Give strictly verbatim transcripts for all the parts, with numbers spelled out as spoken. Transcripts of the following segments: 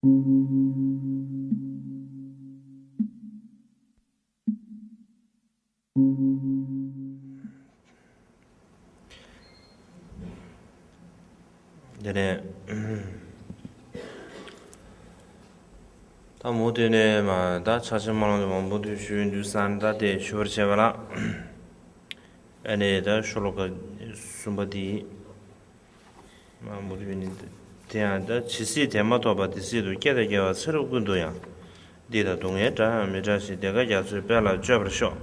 དེ་ནས་ད་མུ་མཐུད་ནས་མ་ད་ཕྱག་ཆེན་སྨོན་ལམ་དེ་མ་མུ་མཐུད་ཞུས་དུས་ཙང་ད་དེ་ཞུ་བར་བྱས་པ་ལ། ཨ་ནི་ད་ཤོ་ལོ་ཀ་གསུམ་པ་དེ་མ་མུ་མཐུད་ནས་དེ་ཡང་ད་ཇི་སྲིད་དེ་མ་ཐོབ་པ་དེ་སྲིད་དུ་སྐྱེ་དང་སྐྱེ་བ་ཚེ་རབས་ཀུན་ཏུ་ཡང་། སྡིག་དང་སྡུག་བསྔལ་འདྲ་ཡང་མི་འདྲ་ཞིང་། བདེ་དགའ་རྒྱ་མཚོའི་དཔལ་ལ་སྤྱོད་པར་ཤོག།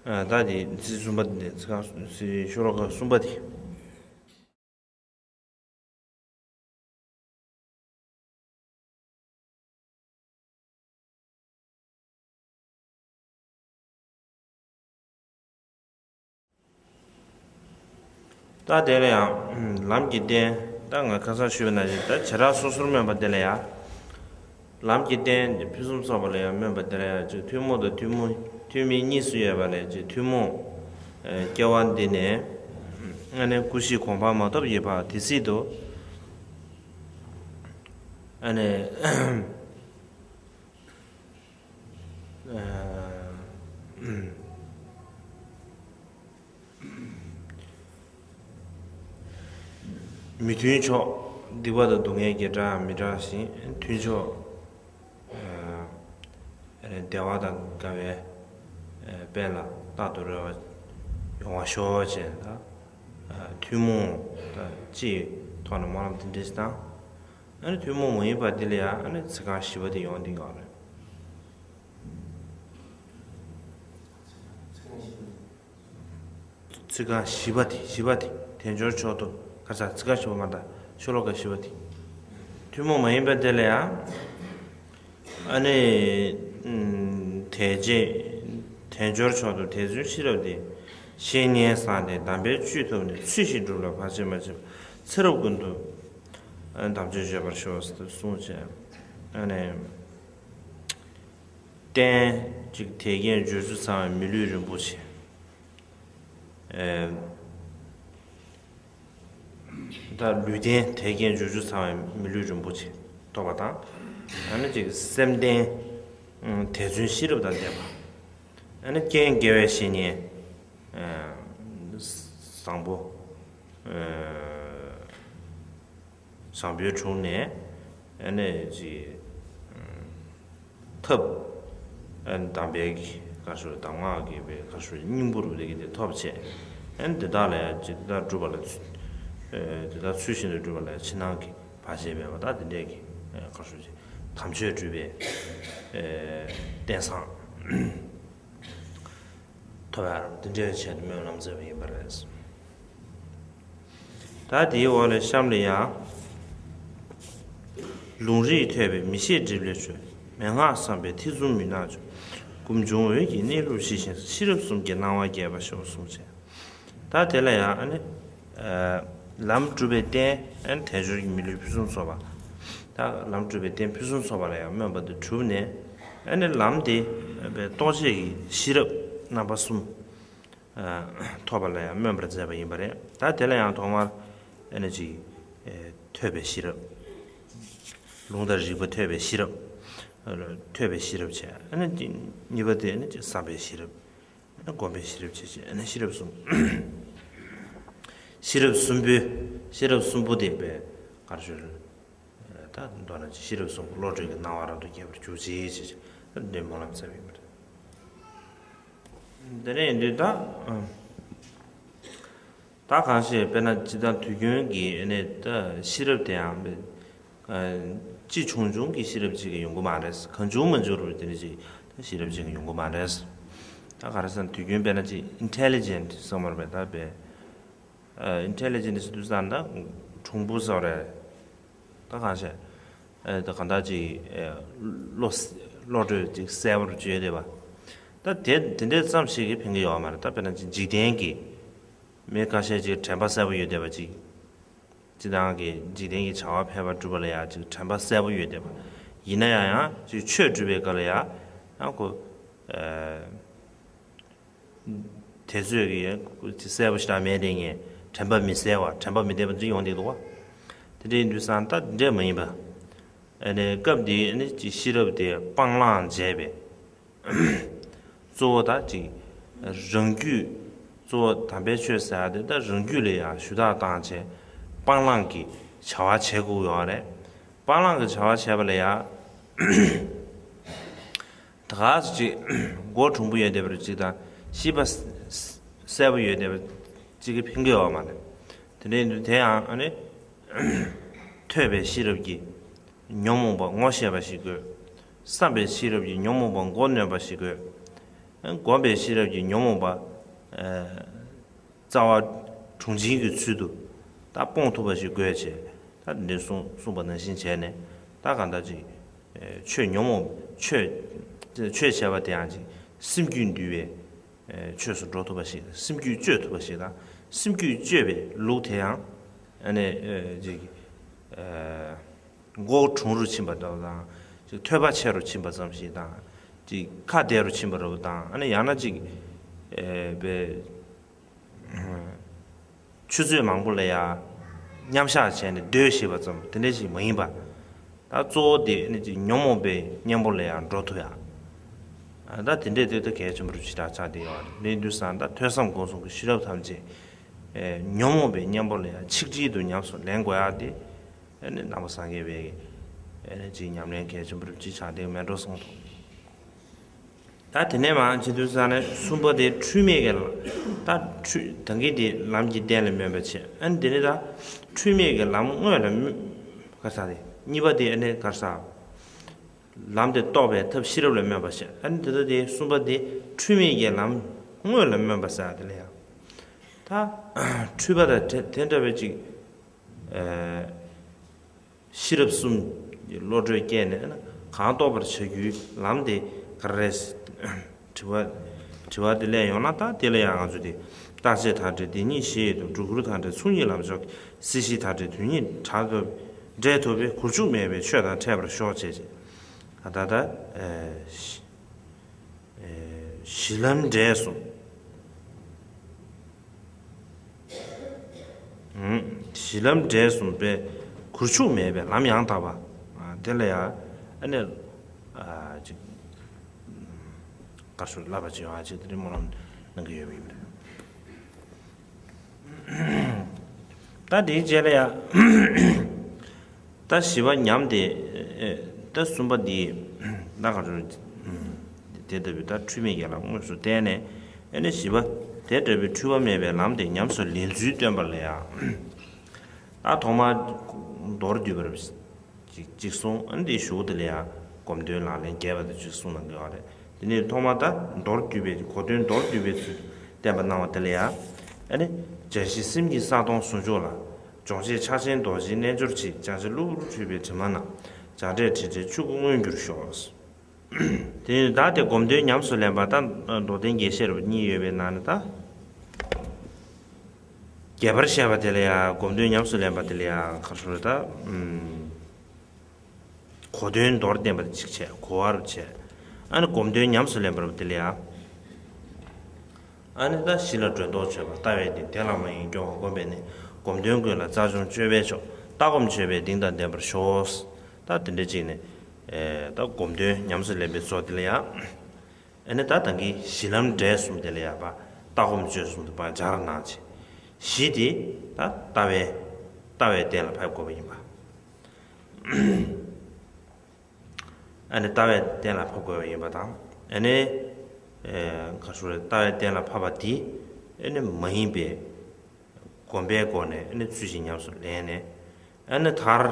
ད་དེ་ཚིག་གསུམ་པ་དེ་ཚིག་རྐང་ཤོ་ལོ་ཀ་གསུམ་པ་དེ། ད་དེ་ལ་ཡང་ལམ་གྱི་རྟེན། ད་ང་ཁ་སང་ཞུས་པ་ནང་བཞིན་ད་བྱེ་བྲག་སོ་སོར་སྨོན་པ་དེ་ལ་ཡང་། ལམ་གྱི་རྟེན་དེ་ཕུན་སུམ་ཚོགས་པ་ལ་ཡང་སྨོན་པ་དེ་ལ་ཡང་ཅིག་ཐུན་མོང་དང་ཐུན་མོང་ཐུན་མིན་གཉིས་སུ་ཡོད་པ་ལས་ཅིག་ཐུན་མོང་སྐྱེ་བ་འདི་ནས་ཨ་ནི་སྐུ་གཤེགས་གོ་འཕང་མ་ཐོབ་ཀྱི་བར་དེ་སྲིད་དུ་ཨ་ནི་མི་མཐུན་ཕྱོགས་སྡིག་པ་དང་སྡུག་བསྔལ་གྱི་འདྲ་མི་འདྲ་ཞིང་། མཐུན་ཕྱོགས་བདེ་བ་དང་དགའ་བའི་དཔལ་ལ་རྟག་ཏུ་རོལ་བ་ཡོང་བར་ཤོག་ཅེས་དང་། ཐུན་མོང་དང་སྤྱིའི་ཐོག་ནས་སྨོན་ལམ་དེ་འདྲ་ཞིག་དང་། ཨ་ནི་ཐུན་མོང་མ་ཡིན་པ་འདི་ལ་ཡང་ཨ་ནི་ཚིག་རྐང་བཞི་པ་དེ་ཡོང་འདི་ཡོང་རེད། ཚིག་རྐང་བཞི་པ་དེ་བཞི་པ་དེ་དལ་འབྱོར་མཆོག་ཏུ་ག་ས་ཚིག་རྐང་བཞི་པ་མ་ད་ཤོ་ལོ་ཀ་བཞི་པ་དེ། ཐུན་མོང་མ་ཡིན་པ་དེ་ལ་ཡང་ཨ་ནི་དལ་བྱེད་དལ་འབྱོར་མཆོག་ཏུ་དད་བརྩོན་ཤེས་རབ་སྟེ། བཤེས་གཉེན་བཟང་སྟེ་དམ་པའི་བཅུད་ཐོབ་ནས། ཚུལ་བཞིན་སྒྲུབ་ལ་བར་ཆད་མ་བྱས་པར། ཚེ་རབས་ཀུན་ཏུ་ཨ་ནི་དམ་ཆོས་སྤྱོད་པར་ཤོག་ཟེར་གསུངས་བྱས། ཨ་ནི། རྟེན་གཅིག་དལ་རྐྱེན་འབྱོར་ཚུལ་ཚང་བའི་མི་ལུས་རིན་པོ་ཆེ། ཨེ། ད་ལུས་རྟེན་དལ་རྐྱེན་འབྱོར་ཚུལ་ཚང་བའི་མི་ལུས་རིན་པོ་ཆེ་ཐོབ་པ་དང་། ཨ་ནི་གཅིག་སེམས་རྟེན་དད་བརྩོན་ཤེས་རབ་དང་ལྡན་པ། ཨ་ནི་རྐྱེན་དགེ་བའི་བཤེས་གཉེན་བཟང་པོ། བཟང་པོའི་དྲུང་ནས་ཨ་ནི་ཅིག་ཐབས་ཨ་ནི་དམ་པའི་གི་ག་ཞུ་གདམས་ངག་གི་བའི་ག་ཞུ་སྙིང་པོ་རུ་དེ་གི་དེ་ཐོབ་བྱས། ཨ་ནི་དེ་དག་ལ་ཡང་ཇི་ལྟར་སྒྲུབ་པ་ལ་དེ་ལྟར་ཚུལ་བཞིན་དུ་སྒྲུབ་པ་ལ་ཕྱི་ནང་གི་བར་ཆད་མེད་པ་དང་དེ་འདྲས་ཀྱི་ག་ཞུ་ཅིག་དམ་ཆོས་སྒྲུབ་པའི་རྟེན་བཟང་ཐོབ་ཡ་རུ་དེ་འདྲའི་ཆེད་དུ་སྨོན་ལམ་མཛད་པ་ཡིན་པ་རེད། ད་དེའི་འོག་ལ་གཤམ་ལ་ཡང་། ལུང་རིགས་ཐོས་པས་མི་ཤེས་སྒྲིབ་ལས་གྲོལ། མན་ངག་བསམ་པས་ཐེ་ཚོམ་མུན་ནག་འཇོམས། སྒོམ་བྱུང་འོད་ཀྱི་གནས་ལུགས་ཤེས་ཤིང་། ཤེས་རབ་གསུམ་གྱི་སྣང་བ་རྒྱས་པར་ཤོག་གསུངས་བྱས། ད་དེ་ལ་ཡང་ཨ་ནི། ལམ་སྒྲུབ་པའི་རྟེན་ཨ་ནི་དལ་འབྱོར་གྱི་མི་ལུས་ཕུན་སུམ་ཚོགས་པ། ད་ལམ་སྒྲུབ་པའི་རྟེན་ཕུན་སུམ་ཚོགས་པ་ལ་ཡང་སྨོན་པ་འདི་གྲུབ་ནས། ཨ་ནི་ལམ་དེ་རྟོགས་བྱེད་ཀྱི་ཤེས་རབ་རྣམ་པ་གསུམ་ཐོབ་པ་ལ་ཡང་སྨོན་པར་མཛད་པ་ཡིན་པ་རེད། ད་དེ་ལ་ཡང་ཐོག་མར་ཨ་ནི་ཅིག་ཐོས་པའི་ཤེས་རབ། ལུང་དང་རིགས་པ་ཐོས་པའི་ཤེས་རབ། ཐོས་པའི་ཤེས་རབ་བྱས། ཨ་ནི་གཉིས་པ་དེ་ཨ་ནི་བསམ་པའི་ཤེས་རབ། སྒོམ་པའི་ཤེས་རབ་བྱས་བྱས་ཨ་ནི་ཤེས་རབ་གསུམ། ཤེས་རབ་གསུམ་པོའི་ཤེས་རབ་གསུམ་པོ་དེ་པའི་གར་ཞུ་ད་མདོར་ན་ཅིག་ཤེས་རབ་གསུམ་པོ་བློ་གྲོས་ཀྱི་སྣང་བ་རབ་ཏུ་རྒྱས་པར་གྱུར་ཅིག་ཅེས་བྱས་འདི་སྨོན་ལམ་ཟབ་ཡིན་པ་རེད། འདི་ནས་འདི་ད། ད་གང་ཞིག་དཔེར་ན་སྤྱིར་བཏང་དུས་རྒྱུན་གྱི་ནས་ད་ཤེས་རབ་དེའང་སྤྱི་ཆུང་ཆུང་གི་ཤེས་རབ་ཅིག་གི་ཡོང་གི་མ་རེད། གང་བྱུང་མ་བྱུང་རུ་དེ་འདྲ་ཅིག་ཤེས་རབ་ཅིག་གི་ཡོང་གི་མ་རེད། ད་ག་རེ་ཟེར་ན་དུས་རྒྱུན་དཔེར་ན་ཅིག་ཨིན་ཊེ་ལི་ཇེན་ཊི་གསུངས་པ་རེད་པས། ད་དཔེ་ཨིན་ཊེ་ལི་ཇེན་ཊི་ཟེར་དུས་ཙང་ད་གྲུང་པོ་ཟེར་བ་རེད། ད་གང་ཤེས། ཨེ་ད་གང་ལྟར་ཅིག་ཨེ་བློ་བློ་གྲོས་ཅིག་གསལ་པོར་བརྗོད་བསྡད་པ། ད་དེ་དེ་འདྲའི་ཙམ་ཞིག་གིས་ཕན་གྱི་ཡོད་མ་རེད། ད་དཔེར་ན་ཅིག་འཇིག་རྟེན་གྱི་མི་ཁ་ཤས་ཅིག་དྲན་པ་གསལ་པོ་ཡོད་བསྡད་པ་ཅིག་སྤྱིར་བཏང་གི་འཇིག་རྟེན་གྱི་བྱ་བ་ཕལ་པ་སྒྲུབ་པ་ལ་ཡང་ཅིག་དྲན་པ་གསལ་པོ་ཡོད་བསྡད་པ། ཡིན་ན་ཡང་ཡང་ཅིག་ཆོས་སྒྲུབ་པའི་སྐབས་ལ་ཡང་ཡང་ཁོ་ཨེ། དེ་ཚོས་ཀྱི་གསལ་པོ་ཞེ་དྲག་མེད་དེ་ངས་ དྲན་པ་མི་གསལ་བ། དྲན་པ་མི་བདེ་བ་འདི་ཡོང་བསྡད་འདུག་བ། དེ་འདྲ་ཡིན་དུས་ཙང་ད་འདི་འདྲ་མ་ཡིན་པ། ཨ་ནི་སྐབས་འདིའི་ཨ་ནི་ཅིག་ཤེས་རབ་དེ་སྤང་བླང་བྱས་པས། གཙོ་བོ་ད་ཅིག་རང་རྒྱུད། གཙོ་བོ་དམ་པའི་ཆོས་ཟེར་ཡ་དེ་ད་རང་རྒྱུད་ལ་ཡང་ཞུ་དག་བཏང་བྱས་སྤང་བླང་གི་བྱ་བ་བྱེད་དགོས་ཡོད་རེད། སྤང་བླང་གི་བྱ་བ་བྱས་པ་ལ་ཡང་། ད་ག་ཅིག་མགོ་གྲུང་པོ་ཡོད་བསྡད་པ་ཅིག་དང་ཤེས་པ་གསལ་པོ་ཡོད་བསྡད་པ་ཅིག་གིས་ཕན་གྱི་ཡོད་མ་རེད། དེ་འདྲ་ཡིན་དུས་དེ་ཡང་ཨ་ནི་ཐོས་པའི་ཤེས་རབ་ཀྱིས་ཉོན་མོངས་པ་ངོ་ཤེས་པ་ཞིག་དགོས། བསམ་པའི་ཤེས་རབ་ཀྱིས་ཉོན་མོངས་པ་མགོ་གནོན་པ་ཞིག་དགོས། སྒོམ་པའི་ཤེས་རབ་ཀྱིས་ཉོན་མོངས་པ་ཨ་རྩ་བ་དྲུང་འབྱིན་གྱི་ཚུལ་དུ་ད་སྤོང་ཐུབ་པ་ཞིག་དགོས་བྱས། ད་འདི་གསུངས་གསུངས་པ་ནང་བཞིན་བྱས་ནས་ད་གང་ལྟར་ཅིག་ཆོས་ཉོན་མོངས་ཆོས་ཆོས་བྱས་པ་དེ་ཡང་ཅིག་སེམས་རྒྱུད་འདུལ་བའི་ཆོས་སུ་འགྲོ་ཐུབ་པ་ཞིག་སེམས་རྒྱུད་གཅོད་ཐུབ་པ་ཞིག་དང་། སེམས་རྒྱུད་གཅོད་པའི་ལུགས་དེ་ཡང་ཨ་ནི་ཅིག་མགོ་གྲུང་རུ་ཕྱིན་པ་འདྲ་བ་དང་། ཅིག་ཐོས་པ་ཆེ་རུ་ཕྱིན་པ་ཙམ་ཞིག་དང་། ཅིག་ཁ་བདེ་རུ་ཕྱིན་པ་འདྲ་བ་དང་། ཨ་ནི་ཡང་ན་ཅིག་ཨེ་པའི་ཆུ་ཚོད་མང་པོ་ལ་ཡང་མཉམ་བཞག་བྱས་ནས་སྡོད་ཤེས་པ་ཙམ་དེ་འདྲ་ཞིག་མ་ཡིན་པ། ད་གཙོ་བོ་དེ་ཨ་ནི་ཅིག་ཉོན་མོངས་པའི་གཉེན་པོ་ལ་ཡང་འགྲོ་ཐུབ་ཡ། ད་དེ་འདྲའི་དེ་ད་གལ་ཆེན་པོ་རུ་ཞེ་དྲག་ཆགས་བསྡད་ཡོད་རེད། དེ་དུས་ཙང་ད་ཐོས་བསམ་སྒོམ་གསུམ་གྱི་ཤེས་རབ་ཐམས་ཅད་ཉོན་མོངས་པའི་གཉེན་པོ་ལ་ཡང་ཆིག་དྲིལ་དུ་ཉམས་སུ་ལེན་དགོས་ཡ་དེ། ཨ་ནི་ནང་པ་སངས་རྒྱས་པའི་ཨ་ནི་ཅིག་ཉམས་ལེན་གལ་ཆེན་པོ་རུ་ཅིག་ཆགས་བསྡད་མེད་འགྲོ་གསུངས་ཐུབ། ད་དེ་ནས་མར་བྱེད་དུས་ཙང་ནས་གསུམ་པ་དེ་འཁྲུལ་མེད་ཀྱི་ལམ། ད་འཁྲུལ་ད་གིན་དེ་ལམ་གྱི་རྟེན་ལ་སྨོན་པ་བྱེད། ཨ་ནི་དེ་ནས་ད་འཁྲུལ་མེད་ཀྱི་ལམ་དངོས་ལ་སྨོན། ག་ས་དེ་གཉིས་པ་དེ་ཨ་ནི་ག་ས། ལམ་དེ་རྟོགས་པའི་ཐབས་ཤེས་རབ་ལ་སྨོན་པ་བྱེད། ཨ་ནི་དེ་ལྟ་སྟེ་གསུམ་པ་དེ་འཁྲུལ་མེད་ཀྱི་ལམ་དངོས་ལ་སྨོན་པ་ཟེར་དེ་ལ་ཡང་། ད་འཁྲུལ་པ་དང་དེ་དེ་འདྲ་བའི་ཅིག་ཨ་ཤེས་རབ་གསུམ་གྱི་བློ་གྲོས་བསྐྱེད་ནས་ན་གང་རྟོགས་པར་བྱ་རྒྱུའི་ལམ་དེ་ག་རེ་རེད། དྲི་བ་དྲི་བ་དེ་སླེབས་ཡོང་ན། ད་དེ་ལ་ཡང་ང་ཚོ་དེ་རྟག་ཆད་མཐའ་བྲལ་བདེན་གཉིས་གཞི་ཡི་དོན། སྒྲོ་སྐུར་མཐའ་བྲལ་ཚོགས་གཉིས་ལམ་མཆོག་གི་སྲིད་ཞི་མཐའ་བྲལ་དོན་གཉིས་བྲལ་ཐོབ་བྲལ་ཐོབ་པའི་གུར་ཆུག་མེད་པའི་ཆོས་དང་འཕྲད་པར་ཤོག་ཅེས་བྱས། ད་ལྟ་ཨེ་ཤི་ཨེ་གཞི་ལམ་འབྲས་གསུམ། ཨུམ། གཞི་ལམ་འབྲས་གསུམ་པའི་གུར་ཆུག་མེད་པའི་ལམ་ཡང་དག་པ། ཨ་དེ་ལ་ཡང་ཨ་ནི་ཨ་ཅིག་དཀར་ཕྱོགས་བསླབ་པ་ཅིག་ཡོང་བ་ཅིག་དེ་རིང་སྨོན་ལམ་གནང་གི་ཡོད་པ་ཡིན་པས། ད་དེའི་རྗེས་ལ་ཡང་། ད་བཞི་པ་ཉམས་དེ། ཨེ་ད་གསུམ་པ་འདི་ད་ག་ཚོད་དེ་ལྟ་བུའི་ད་འཁྲུལ་མེད་ཀྱི་ལམ་དངོས་སུ་བསྟན་ནས། ཨེ་ནས་བཞི་པ་དེ་འདྲ་བའི་འཁྲུལ་པ་མེད་པའི་ལམ་དེ་ཉམས་སུ་ལེན་ཚུལ་སྟོན་པ་ལ་ཡང་། ད་ཐོག་མར་མདོར་བསྡུས་པར་གཅིག་གཅིག་གསུངས། ཨ་ནི་དེའི་གཞུག་དེ་ལ་ཡང་སྒོམ་དོན་ལག་ལེན་རྒྱས་པ་དེ་གཅིག་གསུངས་གནང་གི་ཡོད་རེད། དེ་ནས་ཐོག་མར་ད་མདོར་བསྡུས་པའི་གོ་དོན་མདོར་བསྡུས་པའི་ཚུལ་བསྟན་པ་གནང་བ་དེ་ལ་ཡང་། ཨ་ནི་བརྒྱ་བཞི་སེམས་ཀྱི་ས་དོང་ཟུང་འཇུག་ལ། སྦྱོང་བྱེད་ཕྱག་ཆེན་རྡོ་རྗེའི་རྣལ་འབྱོར་གྱིས། བྱང་ཆུབ་གློ་བུར་འཁྲུལ་པའི་དྲི་མ་རྣམས། སྦྱངས་འབྲས་དྲི་བྲལ་ཆོས་སྐུ་མངོན་གྱུར་ཤོག། དེ་ནས་ད་དེ་སྒོམ་དོན་ཉམས་སུ་ལེན་པ་ད་མདོ་དོན་རྒྱས་བཤད་རབ་གཉིས་ཡོད་པའི་ནང་ནས་ད། རྒྱས་པར་བཤད་པ་དེ་ལ་ཡང་སྒོམ་དོན་ཉམས་སུ་ལེན་པ་དེ་ལ་ཡང་ག་རེ་ཟེར་ད། གོ་དོན་མདོར་བསྟན་པ་གཅིག་བྱས། གོ་བ་རུ་བྱས། ཨ་ནི་སྒོམ་དོན་ཉམས་སུ་ལེན་པ་དེ་ལ་ཡང་། ཨ་ནི་ད་གཞི་ལ་སྒྲོ་འདོགས་ཆོད་པ། ལྟ་བའི་གཏིང་དེ་ལ་མ་ཡེངས་སྐྱོ་བ་སྒོམ་པས་ནི། སྒོམ་དོན་ཀུན་ལ་རྩལ་སྦྱོང་སྤྱོད་པས་ཆོག། ལྟ་སྒོམ་སྤྱོད་པའི་གདེང་དང་ལྡན་པར་ཤོག། ད་དེ་འདྲ་ཅིག་ནས་ཨེ་ད་སྒོམ་དོན་ཉམས་སུ་ལེན་པའི་ཚུལ་དེ་ལ་ཡང་། ཨ་ནི་ད་ད་གིན་གཞི་ལམ་འབྲས་གསུམ་དེ་ལ་ཡང་ཕར་ལྟ་སྒོམ་སྤྱོད་གསུམ་དེ་ཕར་སྦྱར་གནང་བྱས། གཞི་དེ་ད་ལྟ་བའི་ལྟ་བའི་གཏན་ལ་ཕབ་དགོས་པ་ཡིན་པ། ཨ་ནི་ལྟ་བའི་གཏན་ལ་ཕབ་དགོས་པ་ཡིན་པ་དང་། ཨ་ནི་ཨེ་ག་རེ་ཟེར། ལྟ་བའི་གཏན་ལ་ཕབ་པ་དེ་ཨ་ནི་མ་ཡིན་པའི་སྒོམ་པའི་སྒོ་ནས་ཨ་ནི་ཚུལ་བཞིན་ཉམས་སུ་ལེན་ནས། ཨ་ནི་མཐར་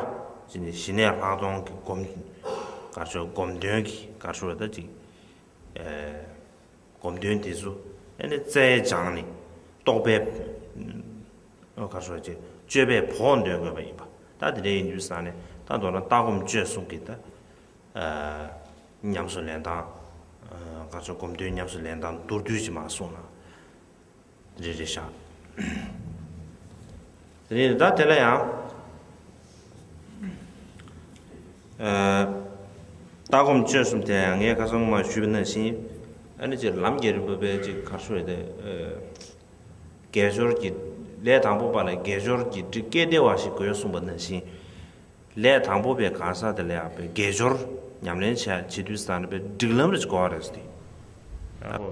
ཕྱིན་ནས་ཞི་གནས་ལྷག་མཐོང་གི་སྒོམ། ག་རེ་ཟེར། སྒོམ་དོན་གྱི་ག་རེ་ཟེར་ད་ཅིག་ཨེ་སྒོམ་དོན་དེ་ཚོ་ཨ་ནི་རྩལ་སྦྱངས་ནས་རྟོགས་པའི་ག་རེ་ཟེར་ཅིག་སྤྱོད་པས་བོགས་འདོན་དགོས་པ་ཡིན་པ། ད་དེ་འདྲ་ཡིན་དུས་ཙང་ནས་ད་མདོར་ན་ལྟ་སྒོམ་སྤྱོད་གསུམ་གྱི་ད་ཨ་ཉམས་སུ་ལེན་སྟངས། ཨ་ག་རེ་ཟེར། སྒོམ་དོན་ཉམས་སུ་ལེན་སྟངས་མདོར་བསྡུས་ཅིག་མར་གསུངས་ན་རེ་རེ་བཞག། དེ་ནས་ད་དེ་ལ་ཡང་ཨ་ལྟ་སྒོམ་སྤྱོད་གསུམ་དེ་ཡང་ངས་ཁ་སང་མར་ཞུས་པ་ནང་བཞིན། ཨ་ནི་ཅིག་ལམ་རྒྱས་རིམ་པ་པའི་ཅིག་ག་རེ་ཟེར་དེ། ཨ་དགེ་སྦྱོར་གྱི་ ལས་དང་པོ་པ་ལ་དགེ་སྦྱོར་གྱི་སྒྲིག་སྐལ་བདེ་བ་ཞིག་དགོས་གསུངས་པ་ནང་བཞིན། ལས་དང་པོ་པའི་གང་ཟག་དེ་ལ་ཡང་པའི་དགེ་སྦྱོར་ཉམས་ལེན་བྱ་བྱེད་དུས་ཙང་ནས་པའི་སྒྲིག་ལམ་རེ་ཞིག་དགོས་པ་རེད་ཟེར་ཏེ། ཨ་ཧོ།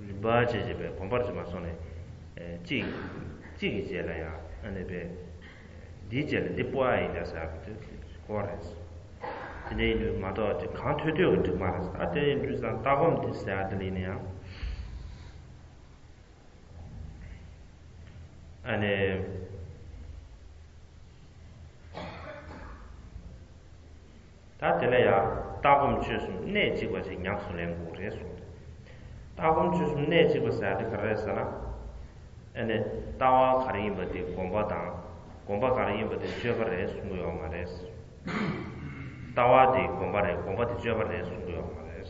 རིམ་པ་བྱས་བྱས་པའི་གོམ་པར་བྱེད་མ་སོང་ནས། ཨེ་གཅིག་གཅིག་གི་རྗེས་ལ་ཡང་ཨ་ནི་པའི་འདིའི་རྗེས་ལ་འདི་སྤོ་ཨ་ཡིན་ད་ཟེར་བ་དེ་དགོས་པ་རེད། དེ་འདྲ་ཡིན་དུས་མ་གཏོགས་ཅིག་གང་ཐོས་ཐོས་ཀྱི་སྒྲིག་མ་རེད། ད་དེ་ཡིན་དུས་ཙང་ལྟ་སྒོམ་དེ་ཟེར་བ་དེ་ལ་ཡིན་ན་ཡང་། ཨ་ནི། ད་དེ་ལ་ཡང་ལྟ་སྒོམ་སྤྱོད་གསུམ་གནད་གཅིག་པ་ཞིག་ཉམས་སུ་ལེན་དགོས་རེད་གསུངས་ཏེ། ལྟ་སྒོམ་སྤྱོད་གསུམ་གནད་གཅིག་པ་ཟེར་ཡ་དེ་ག་རེ་རེད་ཟེར་ན། ཨ་ནི་ལྟ་བ་ག་རེ་ཡིན་པ་དེ་སྒོམ་པ་དང་། སྒོམ་པ་ག་རེ་ཡིན་པ་དེ་སྤྱོད་པ་རེད་གསུང་གི་ཡོད་མ་རེད། ལྟ་བ་དེ་སྒོམ་པ་རེད། སྒོམ་པ་དེ་སྤྱོད་པ་རེད་གསུང་གི་ཡོད་མ་རེད།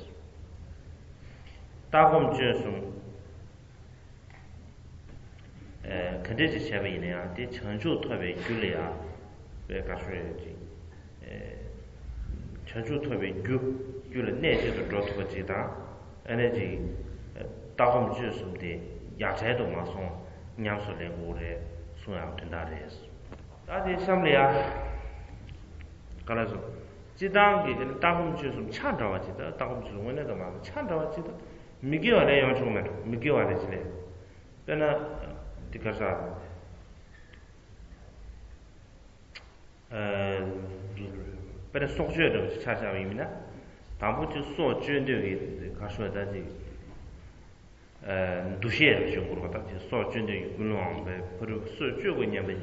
ལྟ་སྒོམ་སྤྱོད་གསུམ། ག་འདྲས་ཅིག་བྱས་པ་ཡིན་ན་ཡང་དེ་བྱང་ཆུབ་ཐོབ་པའི་རྒྱུ་ལ་ཡང་པའི་དགའ་ཤོས་ཡོད་ཅིག་བྱང་ཆུབ་ཐོབ་པའི་རྒྱུ་རྒྱུ་ལ་གནད་གཅིག་ཏུ་འགྲོ་ཐུབ་པ་ཅིག་དང་། ཨ་ནེ་ཅིག་ལྟ་སྒོམ་སྤྱོད་གསུམ་དེ་ཡ་བྲལ་དུ་མ་སོང་ཉམས་སུ་ལེན་དགོས་རེད་གསུང་ཡང་དོན་དག་རེད། ད་དེ་གཤམ་ལ་ཡ་ག་ལ་སོང་། སྤྱི་བཏང་གི་ལྟ་སྒོམ་སྤྱོད་གསུམ་ཆ་འདྲ་བ་ཅིག་ད་ལྟ་སྒོམ་སྤྱོད་གསུམ་དངོས་གནས་དང་མ་ཆ་འདྲ་བ་ཅིག་ད་མི་དགེ་བ་ལས་ཡོང་ཆོག་མེད་འགྲོ། མི་དགེ་བ་ལས་ཅི་ལས། དཔེར་ན། འདི་ག་ས། དཔེར་ན་སྲོག་གཅོད་འདྲ་བོ་ཅིག་ཆ་བཞག་པ་ཡིན་ན། དང་པོ་ཅིག་སྲོག་གཅོད་འདོད་ཀྱི་ག་ཤོད་ད་ཅིག་འདུ་ཤེས་རེ་བྱུང་དགོས་པ་ད་ཅིག་སྲོག་གཅོད་འདོད་ཀྱི་ཀུན་སློང་བས་ཕ་རུ་སྲོག་གཅོད་དགོས་སྙམ་པའི་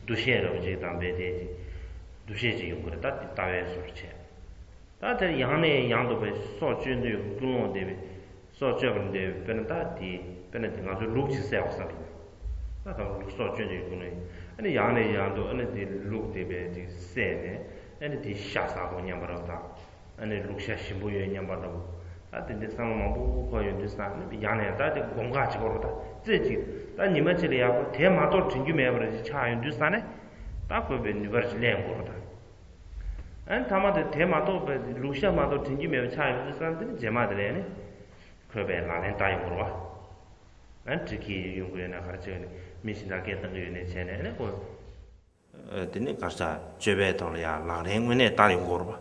འདུ་ཤེས་རེ་བ་ཅིག་དང་བས་དེ་ཅིག་འདུ་ཤེས་ཅིག་ཡོང་གི་རེད། ད་དེ་ལྟ་བའི་བཟོ་འདྲ་བྱས། ད་དེར་ཡང་ནས་ཡང་དུ་བས་སྲོག་གཅོད་འདོད་ཀྱི་ཀུན་སློང་བདེ་བས་སྲོག་གཅོད་པར་འདོད་པས་དཔེར་ན་ད་དེ་དཔེར་ན་དེ་ང་ཚོའི་ལུག་ཅིག་བསད་པ་བསམ་པ་ཡིན་ན། ད་དང་ལུག་སྲོག་གཅོད་འདོད་ཀྱི་ཀུན་སློང་ཡིན། ཨ་ནི་ཡང་ནས་ཡང་དུ་ཨ་ནི་དེ་ལུག་དེ་བས་ཅིག་བསད་ནས་ཨ་ནི་དེ་ཤ་ཟ་དགོས་སྙམ་པ་རེད་དང་། ཨ་ནི་ལུག་ཤ་ཞིམ་པོ་ཡོད་སྙམ་པ་འདྲ་བོ། ཨ་དེ་འདྲའི་བསམ་བློ་མང་པོ་འཁོར་ཡོང་དུས་ཙང་ནི་ཡང་ནས་ད་དེ་སྒོམ་ཁ་ཅིག་འཁོར་བ་ད་རྩེ་གཅིག་ད་ཉི་མ་གཅིག་ལ་ཡག་པོ་དེ་མ་གཏོགས་དྲན་རྒྱུ་མེད་པ་རེ་ཞིག་ཆགས་ཡོང་དུས་ཙང་ནས་ད་དགོས་པའི་ནུས་པ་ཞིག་ལེན་དགོས་རེད་ད། ཨ་ནི་ཐ་མ་དེ་དེ་མ་གཏོགས་པའི་ལུག་ཤ་མ་གཏོགས་དྲན་རྒྱུ་མེད་པ་ཆགས་ཡོང་དུས་ཙང་དེ་ནི་རྗེས་མ་དེ་ལ་ནི་དགོས་པའི་ལག་ལེན་བསྟར་ཡོང་དགོས་རེད་བ། ཨ་ནི་འགྲིག་གི་ཡོང་གི་ཡོད་ན་ག་རེ་བྱས་ཡོད་ནི་མི་གཞན་དག་སྐད་བཏང་གི་ཡོད་ནས་བྱས་ནས་ཨ་ནི་དགོས། ཨ་དེ་ནི་གར་ཆ་སྤྱོད་པའི་ཐོག་ལ་ཡང་ལག་ལེན་དངོས་གནས་བསྟར་ཡོང་དགོས་རེད་པ།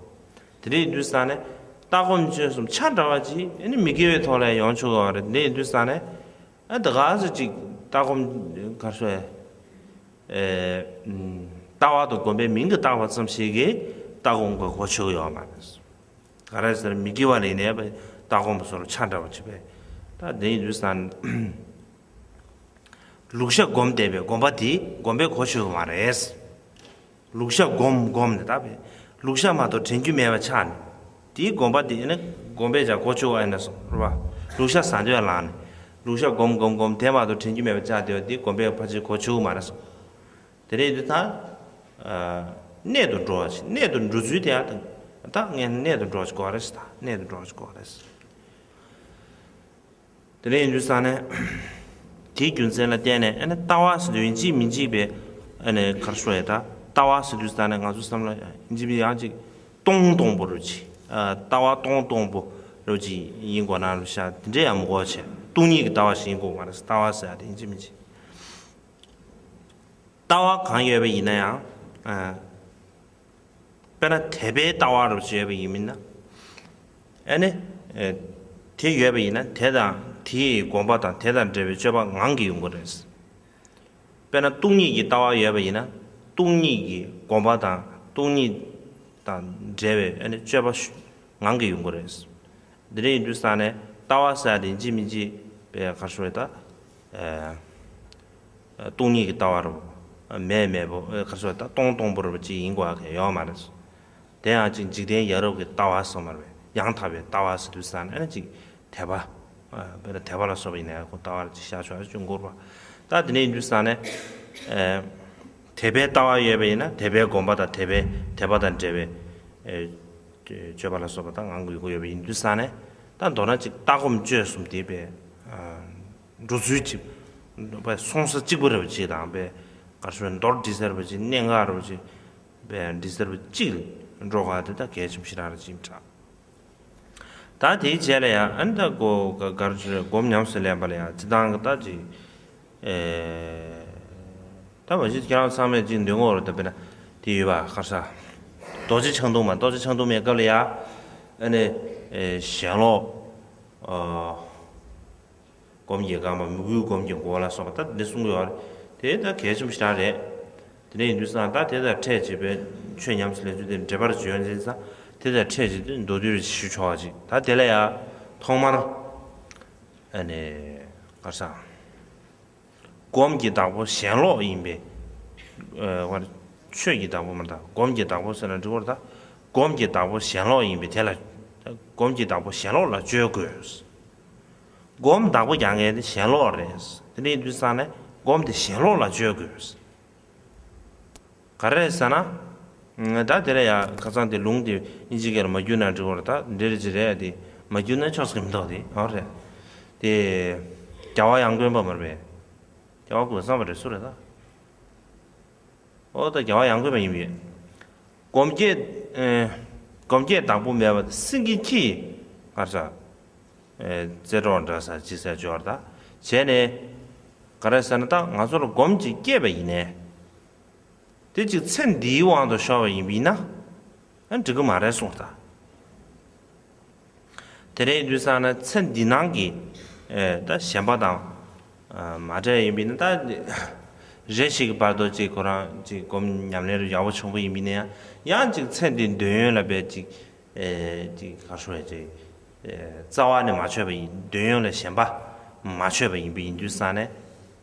དེ་འདྲ་ཡིན་དུས་ཙང་ནས་ལྟ་སྒོམ་སྤྱོད་གསུམ་ཆ་འདྲ་བ་ཅིག་ཨ་ནི་མི་དགེ་བའི་ཐོག་ལ་ཡང་ཡོང་ཆོག་གི་རེད། དེ་འདྲ་ཡིན་དུས་ཙང་ནས་ཨ་ད་ག་ཚོད་ཅིག་ལྟ་སྒོམ་གར་ཆ་ཨེ་ཨུམ་ལྟ་བ་དང་སྒོམ་པའི་མིང་གིས་བཏགས་པ་ཙམ་ཞིག་གིས་ལྟ་སྒོམ་གྱི་གོ་ཆོད་ཡོད་མ་རེད། ག་རེ་ཟེར་མི་དགེ་བ་ལས་ནས་ལྟ་སྒོམ་སོར་ཆ་འདྲ་བ་ཅིག་པས། ད་དེ་ཡིན་དུས་ཙང་། ལུག་ཤ་སྒོམ་བསྡད་པའི་སྒོམ་པ་དེ་སྒོམ་པའི་གོ་ཆོད་མ་རེད། ལུག་ཤ་སྒོམ་སྒོམ་ནས་ད་པས་ལུག་ཤ་མ་གཏོགས་དྲན་རྒྱུ་མེད་པ་ཆགས་ནས། དེའི་སྒོམ་པ་དེ་ནི་སྒོམ་པའི་ཆ་གོ་ཆོད་ཨ་ནི་སོང་རེད་པ། ལུག་ཤ་ཟ་འདོད་ལངས་ནས། ལུག་ཤ་སྒོམ་སྒོམ་སྒོམ་དེ་མ་གཏོགས་དྲན་རྒྱུ་མེད་པ་ཆགས་བསྡད་པ་དེ་སྒོམ་པའི་ཕལ་ཆེར་གོ་ཆོད་མ་རེད་སོང་། དེ་རེད་དེ་ད། གནད་དུ་འགྲོ་བ་ཞིག་གནད་དུ་འགྲོ་ཚུལ་དེ་ཡང་ད་ངས་གནད་དུ་འགྲོ་བ་ཞིག་གོ་བ་རེད་ཟེར། ད་གནད་དུ་འགྲོ་བ་ཞིག་གོ་བ་རེད་ཟེར། དེ་འདྲ་ཡིན་དུས་ཙང་ནས། དེའི་རྒྱུ་མཚན་ལ་བརྟེན་ནས་ཨ་ནི་ལྟ་བ་ཟེར་དུས་ཡིན་གཅིག་མིན་གཅིག་པའི་ཨ་ནི་གར་ཤོ་ཡ་ད་ལྟ་བ་ཟེར་དུས་ཙང་ནས་ང་ཚོ་བསམ་བློ་ཡིན་གཅིག་མིན་ཡང་གཅིག་སྟོང་སྟོང་པོ་རུ་ཅིག་ལྟ་བ་སྟོང་སྟོང་པོ་རུ་ཅིག་ཡིན་དགོས་ན་རུ་ཤ་དེ་འདྲས་ཡང་མི་དགོས་བྱས་སྟོང་ཉིད་ཀྱི་ལྟ་བ་ཞིག་ཡིན་དགོས་མ་རེད། ལྟ་བ་ཟེར་ཡ་དེ་ཡིན་གཅིག་མིན་གཅིག་ལྟ་བ་གང་ཡོད་པ་ཡིན་ན་ཡང་། དཔེར་ན་དད་པའི་ལྟ་བ་རུ་ཅིག་ཡོད་པ་ཡིན་མིན་ན། ཨ་ནི། དེ་ཡོད་པ་ཡིན་ན་དེ་དང་དེའི་སྒོམ་པ་དང་དེ་དང་འབྲེལ་བའི་སྤྱོད་པ་ངང་གིས་ཡོང་གི་རེད། དཔེར་ན་སྟོང་ཉིད་ཀྱི་ལྟ་བ་ཡོད་པ་ཡིན་ན་སྟོང་ཉིད་ཀྱི་སྒོམ་པ་དང་སྟོང་ཉིད་དང་འབྲེལ་བའི་ཨ་ནི་སྤྱོད་པ་ངང་གིས་ཡོང་གི་རེད། འདི་འདྲ་ཡིན་དུས་ཙང་ནས་ལྟ་བ་ཟེར་ཡ་དེ་ཡིན་གཅིག་མིན་གཅིག་པའི་གར་ཤོ་ཡ་ད། སྟོང་ཉིད་ཀྱི་ལྟ་བ་རུ། མེད་མེད་པོ་ག་ཚོད་ད་སྟོང་སྟོང་པོ་རུ་ཅིག་ཡིན་དགོས་ཡ་གི་ཡོད་མ་རེད། དེ་ཡང་ཅིག་འཇིག་རྟེན་ཡ་རབས་ཀྱི་ལྟ་བ་སོགས་མ་རེད། ཡང་དག་པའི་ལྟ་བ་ཟེར་དུས་ཙང་ནས་ཨ་ནི་ཅིག་དད་པ། དཔེར་ན་དད་པ་ལ་སོགས་པ་ཡིན་ན་ཡང་ཁོ་ལྟ་བ་ཅིག་བཞག་ཆོག་ཡ་ཅུང་འགོར་བ། ད་དེ་ནས་ཡིན་དུས་ཙང་ནས། དད་པའི་ལྟ་བ་ཡོད་པ་ཡིན་ན་དད་པའི་སྒོམ་པ་དང་དད་པའི་དད་པ་དང་འབྲེལ་བའི། སྤྱོད་པ་ལ་སོགས་པ་དང་ངང་གིས་ཡོད་པ་ཡིན་དུས་ཙང་ནས་ད་མདོར་ན་ཅིག་ལྟ་སྒོམ་སྤྱོད་གསུམ་དེ་པས། འགྲོ་ཚུལ་གཅིག་པ་སོང་ས་གཅིག་པ་རེད་པ་ཅིག་དང་པས་གར་སོང་མདོར་འདྲི་ས་རེད་པ་ཅིག་གནད་འགག་རེད་པ་ཅིག་པས་འདྲི་ས་རེད་པ་ཅིག་འགྲོ་ག་དེ་ད་གལ་ཆེན་པོ་ཞེ་དྲག་རེད་ཅིག་དྲག་ད་དེའི་རྗེས་ལ་ཡང་ཨ་ནི་ད་གོ་ག་གར་སོང་སྒོམ་ཉམས་སུ་ལེན་པ་ལ་ཡང་སྤྱི་བཏང་གི་ད་ཅིག་ཨེ་ ད་མ་གཞི་ཁྱེད་རང་ཚང་མས་ཅིག་འདོན་གོ་རེད་ད། དཔེར་ན་དེ་ཡོད་པ་ག་རེ་ཟ། རྡོ་རྗེ་འཆང་ཐུང་མ། རྡོ་རྗེ་འཆང་ཐུང་མའི་སྐབས་ལ་ཡ། ཨ་ནི་ཨེ་ཞེན་ལོག་ཨ་སྒོམ་གྱི་རྐང་པ། མི་བསྐྱོད་སྒོམ་གྱི་སྒོ་ལ་སོགས་པ་ད་འདི་གསུང་གི་ཡོད་རེད། དེ་ད་གལ་ཆེན་པོ་ཞེ་དྲག་རེད། དེ་འདྲ་ཡིན་དུས་ཙང་ད་དེ་དང་ཕྲད་བྱས་པའི་ཆོས་ཉམས་སུ་ལེན་ཚུལ་དེ་འགྲེལ་པར་བྱོན་ཟིན་ཙང་དེ་དང་ཕྲད་བྱས་ཏེ་མདོར་བསྡུས་རེ་ཞུ་ཆོག་པ་ཅིག་ད་དེ་ལ་ཡ་ཐོག་མར་ཨ་ནི་ག་རེ་ཟ། སྒོམ་གྱི་བདག་པོ་ཞེན་ལོག་ཡིན་པས། ཨ་བར་ཆོས་ཀྱི་བདག་པོ་མ་རེད་ད། སྒོམ་གྱི་བདག་པོ་ཟེར་ན་འགྲིག་གི་རེད་ད། སྒོམ་གྱི་བདག་པོ་ཞེན་ལོག་ཡིན་པས་དེ་ལ། སྒོམ་གྱི་བདག་པོ་ཞེན་ལོག་ལ་སྤྱོད་དགོས། སྒོམ་བདག་པོ་རྒྱག་མཁན་དེ་ཞེན་ལོག་རེད། དེ་འདྲ་ཡིན་དུས་ཙང་ནས་སྒོམ་དེ་ཞེན་ལོག་ལ་སྤྱོད་དགོས། ག་རེ་ཟེར་ན། ད་དེ་ལ་ཡ་ཁ་སང་དེ་ལུང་དེ་དབྱིན་ཇི་སྐད་ལ་མ་བསྒྱུར་ན་འགྲིག་གི་རེད་ད། འདི་རེད་ཅི་རེད་དེ། མ་བསྒྱུར་ན་ཆོག་ས་གི་མི་འདུག་དེ། ཨོ་རེད། དེ་རྒྱལ་བ་ཡང་དགོན་པ་མ་རེད་པས། རྒྱལ་བ་གོས་བཟང་པ་རེད། སུ་རེད་ད། ཨོ་ད་རྒྱལ་བ་ཡང་དགོན་པ་ཡིན་པས། སྒོམ་བརྒྱད། ཨེ་སྒོམ་བརྒྱད་བདག་པོ་མེད་པ་སེང་གེ་ཁྱི་ག་རེ་ཟ། ཨེ་རྩེ་གྲོགས་འདྲ་ཟ་ཅི་ཟེར་སྦྱོར་ད། བྱས་ནས་ག་རེ་ཟེར་ན་ད་ང་ཚོ་ལ་སྒོམ་གྱི་སྐྱེས་པ་ཡིན་ནས། དེ་གཅིག་ཚེ་འདིའི་དབང་དུ་ཤོར་བ་ཡིན་པ་ཡིན་ན། ཨ་འགྲིག་གི་མ་རེད་གསུངས་ད། དེ་འདྲ་ཡིན་དུས་ཙང་ན་ཚེ་འདི་སྣང་གི་ཨེ་ད་ཞེན་པ་དང་ཨ་མ་བྲལ་ཡིན་པ་ཡིན་ན། ད་རེ་ཞིག་གི་བར་དུ་ཅིག་ཁོ་རང་ཅིག་སྒོམ་ཉམས་ལེན་རུ་ཡག་པོ་བྱུང་པ་ཡིན་པ་ཡིན་ན་ཡང་། ཡང་ཅིག་ཚེ་འདིའི་འདོད་ཡོན་ལ་བས་ཅིག་ཨེ་ཅིག་ག་རེ་ཞུ་དགོས་རེད། ཅིག་ཨེ་རྩ་བ་ནས་མ་ཆོད་པ་ཡིན། འདོད་ཡོན་ལ་ཞེན་པ་མ་ཆོད་པ་ཡིན་པ་ཡིན་དུས་ཙང་ནས།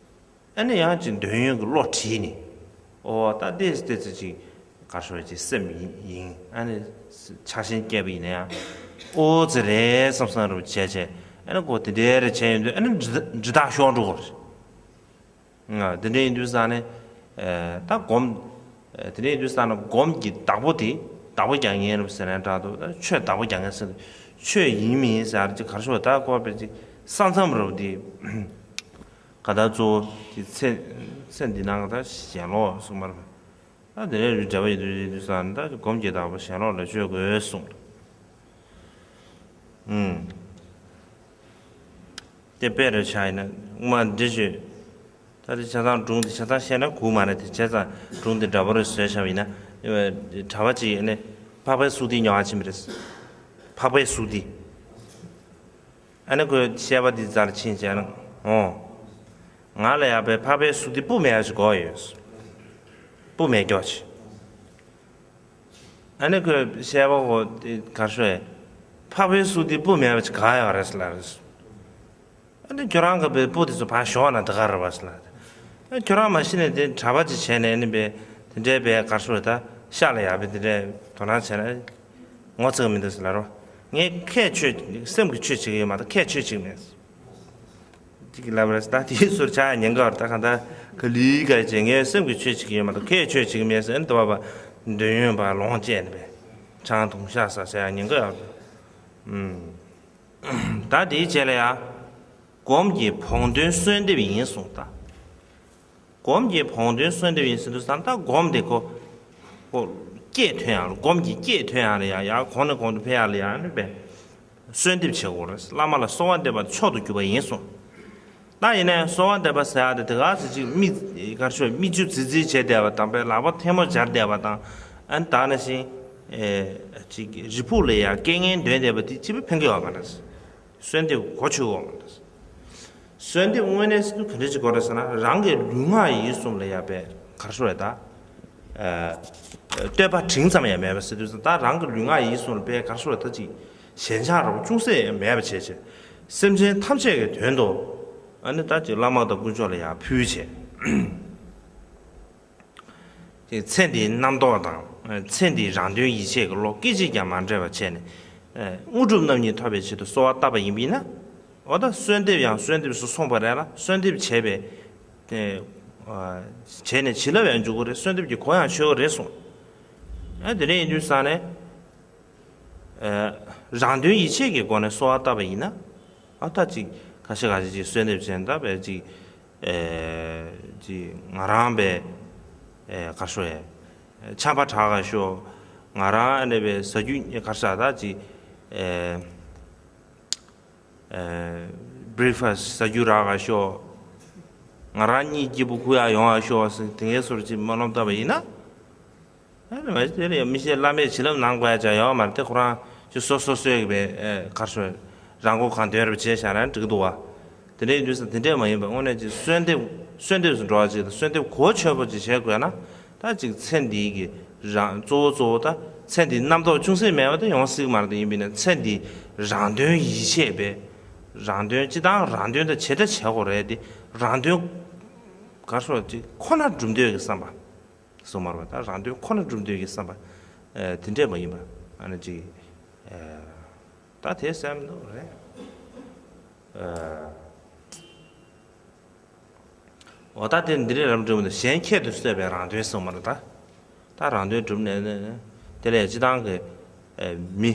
ཨ་ནི་ཡང་ཅིག་འདོད་ཡོན་གྱི་བློ་བྲིས་ནས། ཨོ་ད་ལྟས་ལྟས་ཚེ་ཅིག་ག་རེ་ཞུ་དགོས་རེད། ཅིག་སེམས་ཡིན་ཡིན། ཨ་ནི་ཆགས་ཞེན་སྐྱེས་པ་ཡིན་ན་ཡང་། ཨོ་ཙི་རེད་བསམ་བསམ་རུ་བྱས་བྱས། ཨ་ནི་ཁོ་དེ་འདྲའི་རེ་བྱས་ཡོང་དུས་ཨ་ནི་འདྲི་འདྲི་རྟགས་ཤོར་འགྲོ་གི་རེད། ང་དེ་འདྲ་ཡིན་དུས་ཙང་ནས་ཨེ་ད་སྒོམ། ཨེ་དེ་འདྲ་ཡིན་དུས་ཙང་ནས་སྒོམ་གྱི་བདག་པོ་དེ་བདག་པོ་རྒྱག་མཁན་རེད་ཟེར་ན་འདྲ་འདུག་ད་ཆོས་བདག་པོ་རྒྱག་མཁན་ཟེར་དུས་ཆོས་ཡིན་མིན་ཟེར་ཅིག་ག་རེ་ཞུ་དགོས་རེད། ད་ཁོ་དཔེ་ཅིག་ས་མཚམས་རུ་དེ་ག་ད་གཙོ་བོ་དེ་ཚེ་ཚེ་འདི་སྣང་གི་ད་ཞེན་ལོག་གསུངས་པ་རེད། ད་དེ་འདྲའི་རུ་འབྲེལ་བ་ཡོད་དུས་ཡིན་དུས་ཙང་ནས་ད་སྒོམ་གྱི་བདག་པོ་ཞེན་ལོག་ལ་སྤྱོད་དགོས་གསུངས། ཨུམ། དེ་དཔེ་རུ་ཆ་ཡིན་ན་དབུ་མ་འདི་བརྗོད། ད་དེ་ཆ་ཚང་སྒྲུང་དེ་ཆ་ཚང་བཤད་ན་གོ་མ་རེད། དེ་བྱས་ཙང་སྒྲུང་དེ་འདྲ་པོ་རུ་བཟོས་བཞག་པ་ཡིན་ན། གྲྭ་པ་ཅིག་ཨ་ནི་འཕགས་པའི་སུག་ཏི་ཉོ་བ་ཕྱིན་པ་རེད། འཕགས་པའི་སུག་ཏི། ཨ་ནི་ཁོས་བཤད་པ་འདི་རྩར་ཕྱིན་བྱས་ན། ཨོ། ང་ལ་ཡག་པའི་འཕགས་པའི་སུག་ཏི་སྤུ་མེད་པ་ཞིག་དགོས་ཡོད། སྤུ་མེད་ཀྱོག་ཅིག་ཨ་ནི་ཁོས་བཤད་པ་གོ་དེ་ག་རེ་ཞུ་དགོས་རེད། འཕགས་པའི་སུག་ཏི་སྤུ་མེད་པ་ཅིག་ག་ཡོད་རེད་ཟེར་ལབ་རེད། ཨ་ནི་ཁྱོད་རང་གི་པའི་སྤུ་དེ་ཚོ་ཕར་ཞོག་ན་དེ་ག་རེད་པ་ཟེར་ལབ་རེད། ཨ་ཁྱོད་རང་མ་གཞི་ནས་དེ་གྲྭ་པ་ཅིག་བྱས་ནས་ཨ་ནི་པའི་དེ་འདྲའི་པའི་ག་རེ་ཞུ་དགོས་རེད། ད་ཤ་ལ་ཡག་པའི་དེ་འདྲའི་དོ་སྣང་བྱས་ན་ངོ་ཚ་གི་མི་འདུག་ཟེར་ལབ་རེད། ངས་ཁས་ཆོད། སེམས་ཀྱི་ཆོས་བྱེད་ཀྱི་ཡོད་མ་གཏོགས་ཁས་ཆོད་བྱེད་ཀྱི་མེད། ཅིག་ལབ་རེད། ད་དེའི་ཟུར་ཆག་ཉེན་ཁ་བར་ད་གང་ལྟར་ག་ལི་ག་ཅེ་ངའི་སེམས་ཀྱི་ཆོས་བྱེད་ཀྱི་ཡོད་མ་གཏོགས་ཁས་ཆོས་བྱེད་ཀྱི་མེད་ཟེར་ནས་དུ་བ་བ་འདོད་ཡོན་པ་ལོངས་སྤྱད་ནས་པས་ཆང་འཐུང་ཤ་ཟ་ཟེར་ཡ་ཉེན་ཁ་ཡོད་རེད། ཨུམ། ད་དེའི་རྗེས་ལ་ཡ། སྒོམ་གྱི་བོགས་འདོན་གསོལ་འདེབས་ཡིན་གསུངས་ད། སྒོམ་གྱི་བོགས་འདོན་གསོལ་འདེབས་ཡིན་ཟེར་དུས་ཙང་ད་སྒོམ་དེ་ཁོ། ཁོ་སྐྱེད་ཐོན་ཡག་ལ། སྒོམ་གྱི་སྐྱེད་ཐོན་ཡག་ལ་ཡ་ཡ་གོང་ནས་གོང་དུ་འཕེལ་ཡག་ལ་ཡ་ནི་པས། གསོལ་འདེབས་བྱེད་དགོས་རེད། བླ་མ་ལ་གསོལ་བ་འདེབས་པ་མཆོག་ཏུ་གྱུར་པ་ཡིན་གསུངས། ད་ཡིན་ནའི་གསོལ་བ་འདེབས་པ་ཟེར་ཡག་དེ་དེ་ག་ཚོད་ཅིག་མིག་ག་རེ་ཞུ་མིག་ཆུ་ཙིག་ཙིག་བྱས་བསྡད་པ་དང་པས་ལག་པ་ཐལ་མོ་སྦྱར་བསྡད་པ་དང་། ཨ་ནི་ད་ནང་བཞིན་ཨེ་ཅིག་རི་ཕུག་ལ་ཡ་སྐད་ངན་འདོན་བསྡད་པ་དེ་ཅི་ཕན་གྱི་ཡོད་མ་རེད། གསོལ་འདེབས་གོ་ཆོད་འོང་། གསོལ་འདེབས་དངོས་གནས་སུ་ག་འདྲ་ཅིག་དགོས་རེད་ཟེར་ན། རང་གི་ལུས་ངག་ཡིད་གསུམ་ལ་ཡ་པས་ག་རེ་ཞུ་དགོས་རེད་ད། ཨ་བསྟོད་པ་འབྲིང་ཙམ་ཡང་མེད་པ་ཟེར་དུས་ཙང་ད་རང་གི་ལུས་ངག་ཡིད་གསུམ་ལ་པས་ག་རེ་ཞུ་དགོས་རེད་ད། ཅིག་ཞེན་ཆགས་རང་ཅུང་ཟད་ཡང་མེད་པ་བྱས་བྱས། སེམས་ཅན་ཐམས་ཅད་ཀྱི་དོན་དུ་ཨ་ནི་ད་ཅིག་བླ་མ་དང་དཀོན་མཆོག་ལ་ཡ་ཕུལ་བྱས། ཚེ་འདིའི་རྣམ་རྟོག་དང་ཚེ་འདིའི་རང་དོན་ཡིད་བྱེད་ཀྱི་བློ་སྐད་ཅིག་ཀྱང་མ་འབྲལ་བར་བྱས་ནས། དངོས་གྲུབ་རྣམ་གཉིས་ཐོབ་པའི་ཆེད་དུ་གསོལ་བ་བཏབ་པ་ཡིན་པས་ན། འོ་ད་གསོལ་འདེབས་ཡང་གསོལ་འདེབས་སུ་སོང་བ་རེད་ལ། གསོལ་འདེབས་བྱས་པའི་བྱས་ནས་བྱིན་རླབས་ཡང་འཇུག་གི་རེད། གསོལ་འདེབས་ཀྱི་གོ་ཡང་ཆོད་ཀྱི་རེད་གསུངས། ཨ་དེ་འདྲ་ཡིན་དུས་ཙང་ནས། རང་དོན་ཡིད་བྱེད་ཀྱི་སྒོ་ནས་གསོལ་བ་བཏབ་པ་ཡིན་ན། ཨ་ད་ཅིག་ཁ་ཤས་ཁ་ཤས་ཅིག་གསོལ་འདེབས་བྱས་ན་ད་བས་ཅིག་ཨེ་ཅིག་ང་རང་བས་ཨེ་ག་རེ་ཞུ་ཡ། ཆམ་པ་དྲག་ག་ཤོག་ང་རང་ཨ་ནི་བས་ཟ་རྒྱུ་ག་རེ་ཟ་ད་ཅིག་ཨེ་ཨེ་བྷི་རེག་ཕ་སི་ཟ་རྒྱུ་རག་ག་ཤོག་ང་རང་གཉིས་སྐྱིད་པོ་ཁུག་ཡག་ཡོང་བ་ཤོག་ཟེར་དེ་འདྲའི་བཟོ་འདྲ་ཅིག་སྨོན་ལམ་བཏབ་པ་ཡིན་ན། ཨ་ནི་མ་གཞི་དེ་ལ་ཡང་མི་ཤེས་བླ་མས་བྱིན་རླབས་གནང་དགོས་ཡ་ཅང་ཡོད་མ་རེད་དེ། ཁོ་རང་ཅིག་སོ་སོ་སོའི་གི་བའི་ཨེ་ག་རེ་ཞུ། རང་མགོ་གང་ཐོན་རེ་བྱས་བཞག་ན་འགྲིག་གི་འདུག་བ། དེ་འདྲ་ཡིན་དུས་ཙང་དེ་འདྲས་མ་ཡིན་པ་དངོས་གནས་ཅིག་གསོལ་འདེབས་གསོལ་འདེབས་སུ་འགྲོ་བ་ཅིག་དང་གསོལ་འདེབས་གོ་ཆོད་པོ་ཅིག་བྱེད་དགོས་ན། ད་ཅིག་ཚེ་འདིའི་གི་རང་གཙོ་བོ་གཙོ་བོ་ད་ཚེ་འདིའི་རྣམ་རྟོག་ཅུང་ཟད་མེད་པ་དེ་ཡོང་སྲིད་མ་རེད་དེ། ཡིན་པས་ན་ཚེ་འདིའི་རང་དོན་ཡིད་ཆེས་པའི་རང་དོན་སྤྱི་བཏང་རང་དོན་དང་བྱེད་ད་བྱེད་དགོས་རེད་དེ། རང་དོན་ག་རེ་ཞུ་ཅིག་ཁོ་ན་སྒྲུབ་འདོད་ཀྱི་བསམ་པ་སོང་མ་རེད་པ། ད་རང་དོན་ཁོ་ན་སྒྲུབ་འདོད་ཀྱི་བསམ་པ་ཨ་དེ་འདྲས་མ་ཡིན་པ་ཨ་ནི་ཅིག་ཨ་ད་དེ་སེམས་འདུག་རེད། ཨ་འོ་ད་དེ་འདི་རེད། རབ་འབྲིང་པོ་དང་གཞན་ཁྱད་དུ་གསོད་པའི་རང་དོན་སོང་མ་རེད་ད། ད་རང་དོན་སྒྲུབ་ནས་ནས་དེ་ལས་སྤྱི་བཏང་གི་ཨ་མི་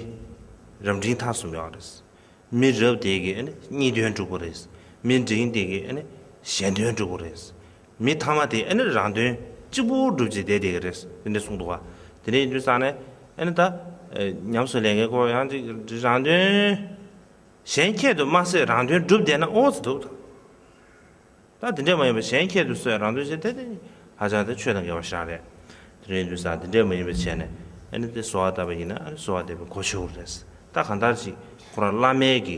རབ་འབྲིང་ཐ་གསུམ་ཡོད་རེད། མི་རབ་དེ་གིས་ཨ་ནི་གཉིས་དོན་སྒྲུབ་པ་རེད། མི་འབྲིང་དེ་གིས་ཨ་ནི་གཞན་དོན་སྒྲུབ་པ་རེད། མི་ཐ་མ་དེ་ཨ་ནི་རང་དོན་གཅིག་པུ་སྒྲུབ་བྱེད་བསྡད་བསྡད་ཀྱི་རེད། དེ་འདྲ་གསུངས་འདུག་བ། དེ་འདྲ་ཡིན་དུས་ཙང་ནས་ཨ་ནི་ད་ཨ་ཉམས་སུ་ལེན་མཁན་ཁོ་ཡང་ཅིག་རང་དོན་གཞན་ཁྱད་དུ་མ་གསོད་རང་དོན་སྒྲུབ་བསྡད་ན་ཨོ་ཙི་འདུག་ད་དེ་འདྲས་མ་ཡིན་པ་གཞན་ཁྱད་དུ་གསོད་རང་དོན་བྱེད་དེ་དེ་ཧ་ཅང་དེ་ཆོས་དང་འགལ་བ་ཞིག་རེད། དེ་འདྲ་ཡིན་དུས་ཙང་དེ་འདྲས་མ་ཡིན་པ་བྱས་ནས་ཨ་ནི་དེ་གསོལ་བ་བཏབ་པ་ཡིན་ན་ཨ་ནི་གསོལ་བ་འདེབས་པའི་གོ་ཆོད་རེད། ད་གང་ལྟར་ཅིག་ཁོ་རང་བླ་མའི་གི་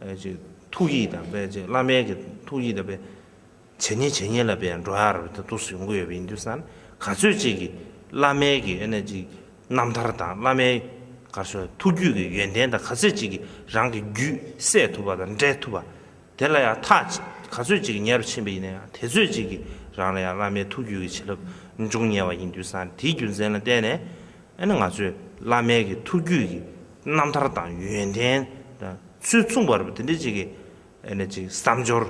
ཨ་ཅིག་ཐུགས་ཡིད་དང་དཔེ་ཅིག་བླ་མའི་གི་ཐུགས་ཡིད་དང་དཔེ་བྱེད་ཉེན་བྱེད་ཉེན་ལ་དཔེ་འགྲོ་ཡ་རེད། ད་འདུག་སེ་ཡོང་གི་ཡོད་པ་ཡིན་དུས་ཙང་ག་ཚོད་ཅིག་གི་བླ་མའི་གི་ཨ་ནི་ཅིག་རྣམ་ཐར་དང་བླ་མའི་ག་རེ་ཞུ་ཐུགས་རྒྱུད་ཀྱི་ཡོན་ཏན་དང་ག་ཚོད་ཅིག་གི་རང་གི་རྒྱུད་སད་ཐུབ་པ་དང་འདྲེས་ཐུབ་པ། དེ་ལ་ཡང་ཐག་ག་ཚོད་ཅིག་ཉེ་རུ་ཕྱིན་པ་ཡིན་ན་ཡང་དེ་ཚོད་ཅིག་གིས་རང་ལ་ཡང་བླ་མའི་ཐུགས་རྒྱུད་ཀྱི་བྱིན་རླབས་འབྱུང་ཉེ་བ་ཡིན་དུས་ཙང་དེའི་རྒྱུ་མཚན་ལ་བརྟེན་ནས་ཨ་ནི་ང་ཚོས་བླ་མའི་གི་ཐུགས་རྒྱུད་ཀྱི་རྣམ་ཐར་དང་ཡོན་ཏན་དང་ཚུལ་མཚུངས་པ་རེད་པ། དེ་འདྲ་ཅིག་གི་ཨ་ནི་ཅིག་བསམ་སྦྱོར་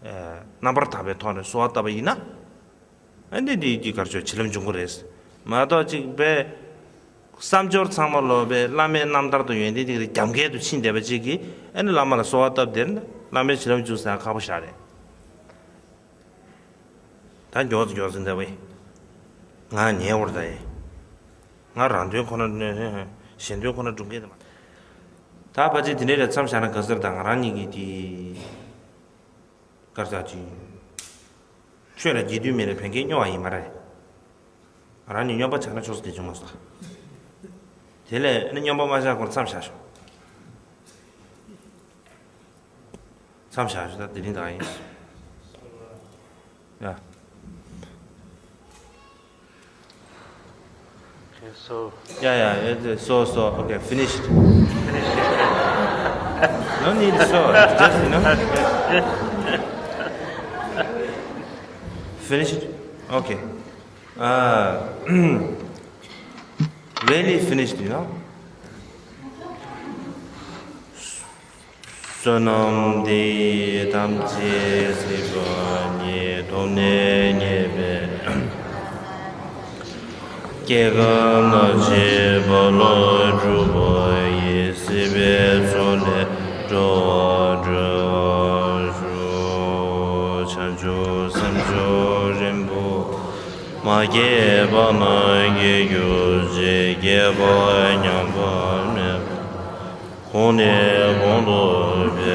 ཨ་རྣམ་པར་དག་པའི་ཐོག་ནས་གསོལ་བ་བཏབ་པ་ཡིན་ན། ཨ་འདི་འདི་འདི་གར་ཆོག་བྱིན་རླབས་འབྱུང་གི་རེད། མ་གཏོགས་ཅིག་པའི་བསམ་སྦྱོར་ཚང་མ་ལོག་པའི་བླ་མའི་རྣམ་ཐར་དང་ཡོན་ཏན་དེ་གི་རྒྱབ་འགལ་དུ་ཕྱིན་བསྡད་པ་ཅིག་གིས་ཨ་ནི་བླ་མ་ལ་གསོལ་བ་བཏབ་དེར་ན་བླ་མའི་བྱིན་རླབས་འཇུག་ཟེར་ཁག་པོ་ཞིག་རེད། ད་མགྱོགས་སུ་མགྱོགས་སུ་འདས་པ་ཡིན། ང་ཉལ་བར་ད་ཡིན། ང་རང་དོན་ཁོ་ན་གཞན་དོན་ཁོ་ན་སྒྲུབ་མཁན་དེ་མ། ད་ཕལ་ཆེར་དེ་འདྲའི་རེད། མཚམས་བཞག་ན་དགའ་ས་རེད། ད་ང་རང་གཉིས་ཀྱིས་དེ། སྐར་ཆ་གཅིག་ཆོས་ལ་རྒྱལ་དུས་མེད་ལ་བན་ཁའི་སྨྱོ་བ་ཡིན་མ་རེད། རང་ཉིད་སྨྱོན་པ་ཆགས་ན་ཆོག་ས་དེ་བྱུང་མ་སོང་། དེ་ལས་ཨ་ནི་སྨྱོན་པ་མ་ཆགས་སྐོར་མཚམས་བཞག་ཤོག་མཚམས་བཞག་ཤོག་ད་དེ་རིང་ད་ཡིན། ཡ། Okay, so yeah, yeah, it's, uh, so, so, okay, finished. Finished. No need, so, just, you know. Finished? Okay. Uh, really finished, you know. བསོད་ནམས་འདི་ཡིས་ཐམས་ཅད་གཟིགས་པ་ཉིད། ཐོབ་ནས་ཉེས་པའི་སྐྱེ་རྒ་ན་འཆིའི་རྦ་ཀློང་འཁྲུགས་པ་ཡི། སྲིད་པའི་མཚོ་ལས་འགྲོ་བ་སྒྲོལ་བར་ཤོག་བྱང་ཆུབ་སེམས་མཆོག་རིན་པོ་མ་སྐྱེས་པ་རྣམས་སྐྱེ་གྱུར་ཅིག་སྐྱེས་པ་ཉམས་པ་མེད་པ། གོང་ནས་གོང་དུ་འཕེལ།